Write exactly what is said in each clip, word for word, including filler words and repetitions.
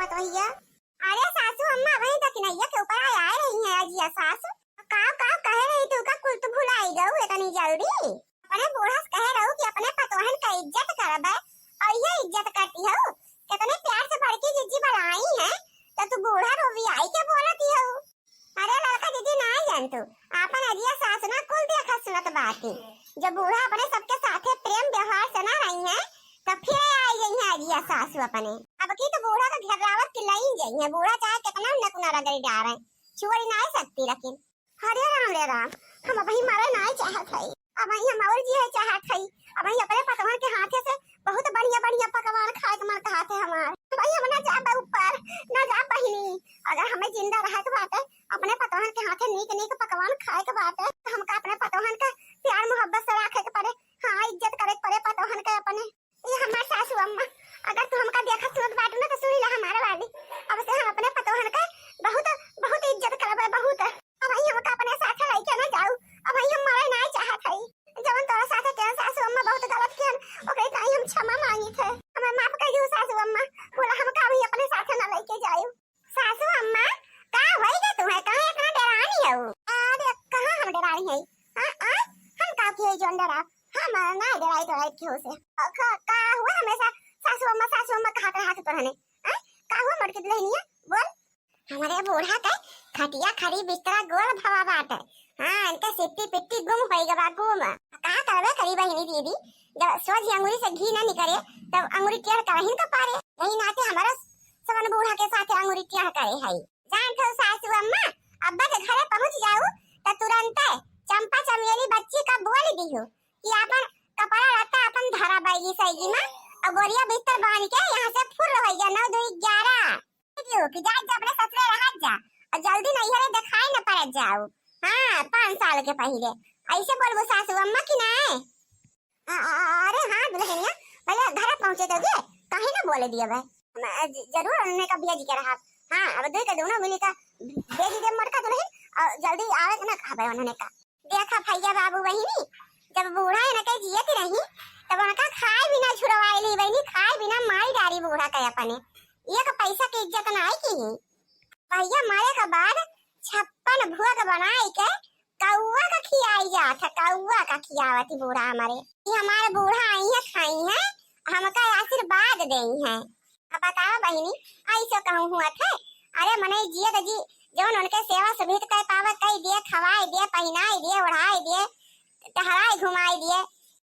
पतोहिया, अरे सासू अम्मा, वही दखिनैया के ऊपर आए, आए रही हैं अजिया सासू। का, का कहे रही तू, का कुल तू भुलाई गऊ इतनी जल्दी? अपने बूढ़ा से कहे रहू कि अपने पतोहन का इज्जत करबे, और ये इज्जत करती हो? कितने प्यार से बड़की जीजी बुलाई हैं, तो तू बूढ़ा रोवी आई के बोलती हो? अरे लड़का दीदी, ना जान तू, आपन अजिया सासु ना कुल देखत सुनत बाटी। जब बूढ़ा अपने सबके साथे प्रेम व्यवहार से ना रही हैं, तब फिर आई गई हैं अजिया सासु अपने। अब की तो बूढ़ा का घेरावत की लाइन जाई है, बूढ़ा चाहे कितना नकुना रगड़ी डारे, छोड़ी ना सकती। लेकिन हरे राम रे राम, हम अबही मरे ना चाहत हई, अबही हम और जिए चाहत हई, अबही अपने पकवान के हाथे से बहुत बढ़िया बढ़िया पकवान खाए के मन कहत है हमार। भाई हम ना जाब ऊपर, ना जाब बहिनी। अगर हमें जिंदा रहे के बाटे, अपने पतोहन के हाथे नीक नीक पकवान खाए के बाटे, तो हमका अपने पतोहन के प्यार मोहब्बत से रखे के पड़े। हाँ, इज्जत करे के पड़े पतोहन के अपने। ये हमार सासू अम्मा, अगर तू हमका देखत सुनत बाटू ना तो सुनी ला हमारे वाली। अब से हम अपने पतोहन के बहुत, बहुत इज्जत करबे, बहुत। अब भाई हमका अपने साथे लेके ना जाऊ, अब भाई हम मरे ना चाहत हई। जवन तोरा साथे के सासू अम्मा बहुत गलत किहन, ओकरे ताई हम क्षमा मांगित है। हमें माफ कर दियो सासू अम्मा, बोला हमका अभी अपने साथे ना लेके जायू। सासू अम्मा, का होई गे तुम्हें, काहे इतना डेरानी हऊ? अरे कहाँ हम डेरानी हई? हाँ, आ? हम का किए जोन डेरा? हम ना डेराई तो रात की हो से। का, का हुआ हमेशा सासू अम्मा, सासू अम्मा कहत रहत तोहने? हाँ? का हुआ मोटकी दुल्हनिया? बोल। हमरे बूढ़ा के खटिया खरी बिस्तरा गोल भवा बाटे। हाँ, इनके सिट्टी पिट्टी गुम होई गवा गुम। का करबे करी बहिनी दीदी, जब सोझ अंगुरी से घी ना निकरे, तब अंगुरी टेढ़ करहिन का पारे। यही नाते हमारा सवन बूढ़ा के साथे अंगुरी टेढ़ करे हई। जान थो सासू अम्मा, अब्बा के घरे पहुँच जाऊ, त तुरंते चंपा चमेली बच्ची का बोल दिहू कि आपन कपड़ा लत्ता आपन धरा बैगी सैगी में, और बोरिया बिस्तर बांध के यहाँ से फुर्र हो जा, नौ दुई ग्यारह। दियो कि जा, जा अपने ससुरे रहत जा, और जल्दी नैहरे दिखाई न पड़त जाऊ। हाँ, पाँच साल के पहिले ऐसे बोलबू सासू अम्मा कि नाय? अ-, अ-, अरे हाँ दुल्हनिया, पहिले घर पहुँचे तो गे, काहे ना बोले दिए बे? हम, अ, ज-, जरूर उन्हें का भेज के रहा। हाँ, अब दुई के दोनों मिली का भेज दे मोटका दुल्हन, और जल्दी आवे के ना कहबे उन्होंने का। देखा भैया बाबू बहिनी, जब बूढ़ा इनके जियत रही, तब उनका खाए बिना छुड़वाए ली बहिनी, खाए बिना माई डारी बूढ़ा के अपने। एक पैसा की इज्जत ना आई की। भैया मरे के बाद छप्पन भोग बनाई के कौआ का खियाई जात है, कौआ का खियावती बूढ़ा हमारे। कि हमारे बूढ़ा आई है, खाई है, हमका आशीर्वाद देई है। अब बतावा बहिनी, ऐसो कहूँ हुआ थे? अरे मनई जियत जी, जौन उनके सेवा सुभित कर पावे, कई दिए, खवाई दिए, पहिनाई दिए, ओढ़ाई दिए, टहराई घुमाई दिए,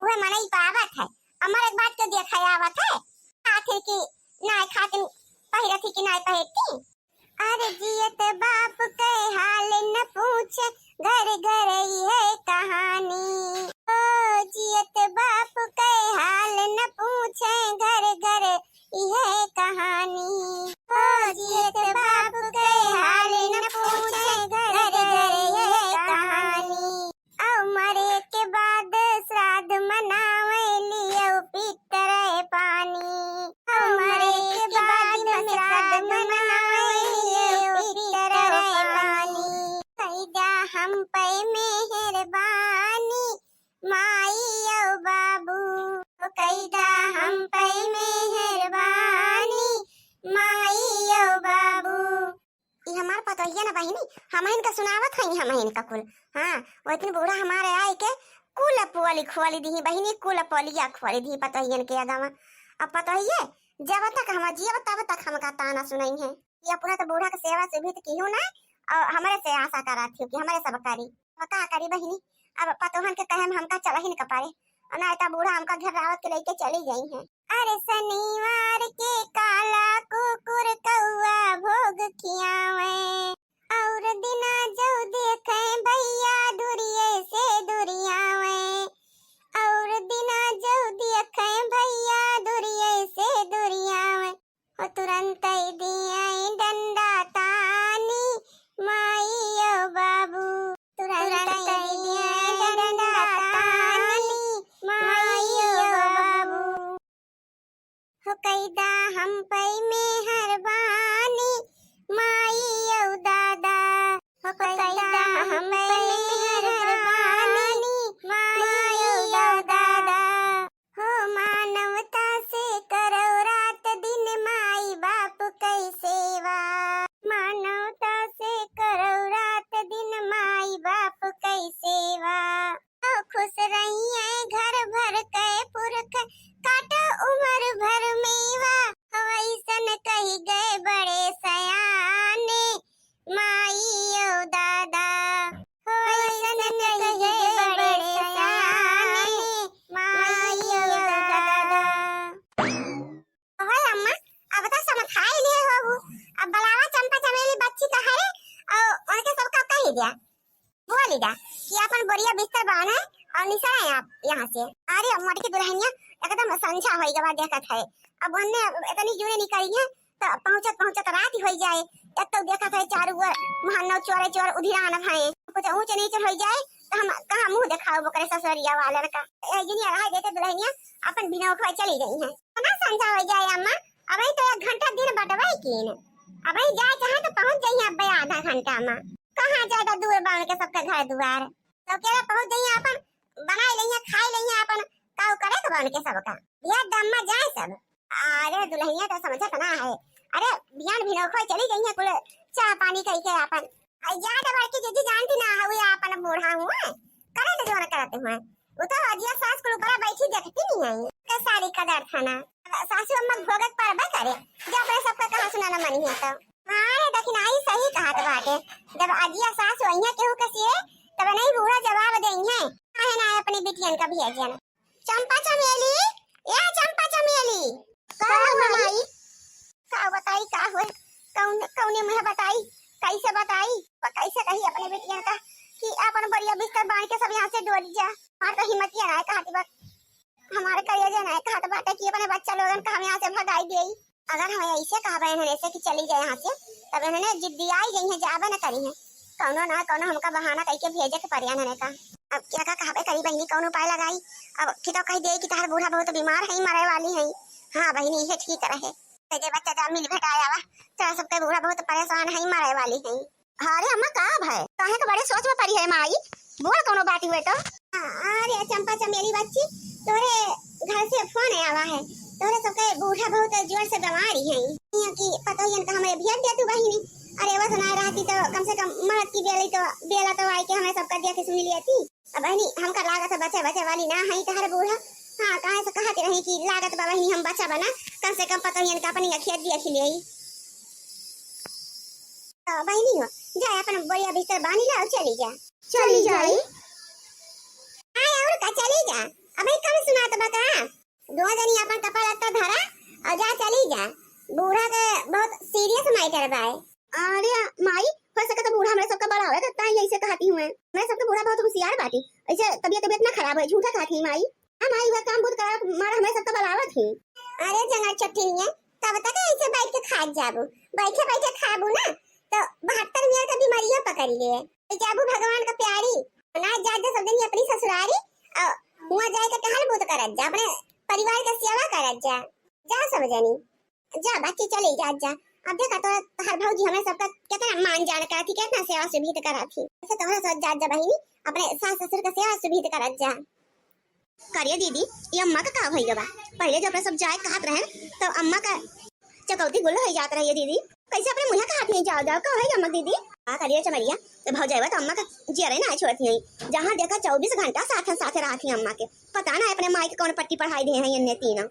उहे मनई पावत है। अमर एक बात के देखा आवत है, खातिर की ना खातिर, पहिरत ही कि ना पहिरती। अरे जियत बाप के हाल न पूछे, घर घर इहे कहानी। ओ जियत बाप के हाल न पूछे, घर घर इहे कहानी। ओ जियत बाप के हाल न पूछे, घर घर इहे कहानी। अउ मरे के बाद श्राद्ध मनावे लियो पितर पानी। अउ मरे के बाद श्राद्ध मनावे लियो पितर पानी। कैदा हम पे मेहरबानी, माई अउ बाबू। कैदा हम पे मेहरबानी, माई अउ बाबू। ई हमार पतोहिया ना बहिनी, हमहिन का सुनावत हई, हमहिन का कुल। हाँ, वो इतनी बूढ़ा हमारे आई के कुल पोली खोली दी बहिनी, कुल पोलिया खोली दी पतोहियन के अगवा। अब पतोहिये जब तक हम जियब तब तक हमका ताना सुनई है। ये अपना तो बूढ़ा के सेवा सुभित किहू ना, और हमरे से आशा करत हियो कि हमरे सब करी। अब का करी बहिनी, अब पतोहन के कहे में हमका चलहिन का पड़े, और ना इतना बूढ़ा हमका घेरावत के लेके चली गई है। अरे शनिवार के काला कुकुर कौआ भोग खियावे, और दिना जो देखे भैया दुरिये से दुरियावे, और दिना जो देखे भैया दुरिये से दुरियावे। हो तुरंत दिए डंडा तानी, माई ओ बाबू। तुरंत दिए डंडा तानी, माई ओ बाबू। हो कैदा हम पे मेहरबानी, माई ओ दादा। हो कैदा हम पे मेहरबानी, माई ओ दादा। हो मानवता से करो रात दिन, माई बाप कैसे जा, बोली जा कि अपन बोरिया बिस्तर बांधे और निसरे आप यहाँ से। अरे मोटकी दुल्हनिया एकदम संझा होई गवा देखत है। अब उन्ने इतनी जूने निकली है तो पहुँचत पहुँचत रात ही होई जाए। एक तो देखत है चारू ओर महन्नो चोरे चोर उधिरान भए, कुछ ऊंच नीच होई जाए तो हम कहाँ मुँह देखाओ ओकरे ससुरिया वालन का। ए जिनिया रह देते दुल्हनिया अपन भिनौखवा चली गई है। ना संझा होई जाए अम्मा, अबही तो एक घंटा दिन बटवाई कीन। अबही जाए चाहे तो पहुँच जाइए अब्बे आधा घंटा में। कहाँ ज्यादा दूर बा उनके सबके घर दुआर। तो केरा पहुँच जाइए अपन बनाई लइए, खाई लइए अपन, काऊ करे के बा उनके सबका। बिया दम्मा जाए सब। अरे दुल्हनिया तो समझत ना है। अरे बियान भिनौखो चली गई है कुल चाह पानी कई के अपन। आई जा तो बड़की जीजी जानती ना है, वे अपन बूढ़ा हुआ है। करे तो जवन करते हुए। वो तो अजिया सास कुल ऊपर बैठी देखती नहीं है। के सारी कदर था ना। सासू अम्मा भोगत पर बा करे। जब अपने सबका कहा सुनाना मनी है तो। हाँ रे दखिनाई सही कहत बाटे। जब अजिया सास वहिया केहू के सिए, तब नहीं बूढ़ा जवाब देइहे। काहे ना अपनी बिटियन का भेजन। चंपा चमेली, ए चंपा चमेली। का का हो हो माई? माई? का बताई का होए? कौन, कौने मुँह बताई? कैसे बताई? प-, कैसे कही अपने बिटियन का कि अपन बढ़िया बिस्तर बांध के सब यहाँ से डोल जा। हमार तो हिम्मतिया ना है कहत बा, हमारे करेजे ना है कहत बाटे कि अपने बच्चा लोगन का हम यहाँ से भगाई देई। अगर हम ऐसे कहबे इन्हने से कि चली जाए यहाँ से, तब इन्हने जिद्दियाई जइहे, जाबे न करी है। कौनो ना कौनो हमका बहाना कइके भेजे के पड़े इन्हने का। अब क्या का कहबे करी बहिनी, कौन उपाय लगाई? अब कि तो कह दे कि तहार बूढ़ा बहुत बीमार है, मरे वाली है। हाँ बहिनी, ये ठीक रहे। तो जे बच्चा जा मिल भेटाए आवा, तोरा सबके बूढ़ा बहुत परेशान है, मरे वाली है। अरे अम्मा का भय? काहे के बड़े सोच में पड़ी है माई? बोल कौनो बात हुए तो। अरे चंपा चमेली बच्ची, तोरे घर से फोन आवा है। तोरे सबके बूढ़ा बहुत जोर से बीमारी है। यहाँ की पतोहियन का हमें भेज दे तू बहिनी। अरे वो सुनाए रहती तो कम से कम मरद की बेली तो, बेला तो आई के हमें सबका देख सुन लेती। अब बहिनी हमका लागत है बचे बचे वाली ना है तहर बूढ़ा। हाँ काहे से कहती रही कि लागत बा बहिनी हम बचा बना, कम से कम पतोहियन का अपनी अखिया देख ले। तो बहिनी हो, जा अपन बोरिया बिस्तर बांधी ला और चली जा। चली जाई। हाँ, और का, चली जा। अबे कम सुनात बा का? दो जनी अपन कपड़ा लत्ता धरा और जा, चली जा। बूढ़ा के बहुत serious matter बा। अरे माई, हो सके तो बूढ़ा हमरे सबका बड़ावे करता है, यही से कहती हूँ मैं। हमरे सबके बूढ़ा बहुत होशियार बाटी, ऐसे तबियत तबियत ना खराब है, झूठा कहती है माई। हाँ माई, वह काम बहुत करा मार हमरे सबका बड़ावत ही। अरे जंगल चट्टिनिया, तब तक ऐसे बैठ के खात जाबू, बैठे बैठे खाबू ना तो बहत्तर मिनट का बीमारियां पकड़ ले। तो जाबू भगवान का प्यारी, ना जा, जा सब दिन अपनी ससुरारी, और हुआ जाए के टहल बूत करत जा, अपने परिवार का सेवा करत जा। जा सब जनी, जा बच्ची चली जा, जा। अब देखा तो हर भौजी हमें सबका कितना मान जान करा थी, कितना सेवा सुभित करा थी। ऐसे तोहरा सब जा, जा बहिनी, अपने सास ससुर का सेवा सुभित करत जा। करिए दीदी, ये अम्मा का का भइल बा? पहले जब सब जाए कहत रहन, तब अम्मा का चकौती गुल हो जात रही है दीदी। कैसे अपने मुँह कहत नहीं जाओ जाओ, का भइल अम्मा दीदी? का करिए चमरिया, तो भौजाई बा तो अम्मा का जियरे ना छोड़ती है। जहाँ देखा चउबीस घंटा साथ साथ रहत ही अम्मा के। पता ना अपने माई के कौन पट्टी पढ़ाई दे हैं इन्ने तीनों।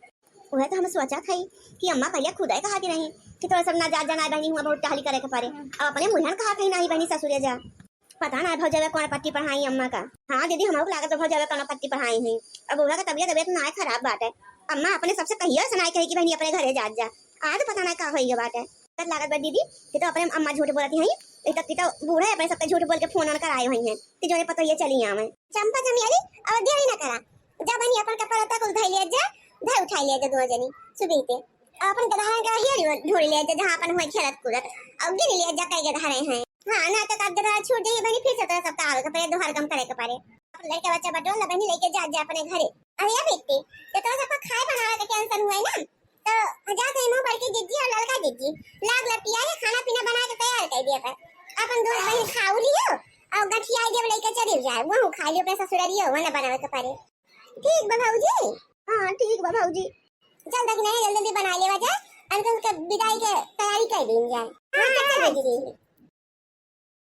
वह तो हम सोचत हई कि अम्मा पहले खुदे कहती रही कि तोरा सब ना जात जा ना बहिनी हुआ बहुत टहली करे के पड़े। अब अपने मुँह कहा कहीं नहीं बहिनी ससुरे जा। पता ना भौजाई कौन पट्टी पढ़ाई अम्मा का। हाँ दीदी, हमरो के लागत भौजाई कौन पट्टी पढ़ाई है। अब उनका तबियत, तबियत ना खराब बाटे। अम्मा अपने सबसे कहियो से ना कही कि बहिनी अपने घरे जात जा। आज पता ना का होई गए बाटे। तब लागत बा दीदी कि तो अपने अम्मा झूठ बोलती हैं। ये तो, कि तो बूढ़ा अपने सबके झूठ बोल के फोन ऑन कराए हुई हैं कि जोने पता ये चली आवे। चंपा चमेली, अब देरी ना करा, जा बहिनी अपन कपड़ा लत्ता कुल धई ले जा, धई उठाई ले जा दो जनी सुबह के। अपन गदहा का हेरी ढूंढ ले जा, जहाँ अपन हुए खेलत कूदत, और गिन ले जा कई गदहा रहे हैं। हाँ, ना तो का गदहा छूट जाइए बहिनी, फिर से तोरा सबका आवे के पड़े, दोहर गम करे के पड़े। अपन लड़का बच्चा बटोर ला बहिनी, लेके जा, जा अपने घरे। अरे ये बेटी, तो तोरा सबका खाए बनावे के टेंशन हुए ना, तो जा तो मुँह बड़की जिज्जी और लड़का जिज्जी, लाग लपिया के खाना पीना बना के तैयार कर दिया पर अपन दो बहिनी खाऊ लियो और गठिया जब लेके चली जाए, वहू खा लियो अपने ससुरारियो, वह ना बनावे के पड़े। ठीक बा भौजी। हाँ ठीक बा भौजी। चल दखिना, जल्दी जल्दी बना लेवा जा, अनकन के विदाई के तैयारी कर दीन जाए। हाँ, हाँ, चल, चल, चल। दीदी।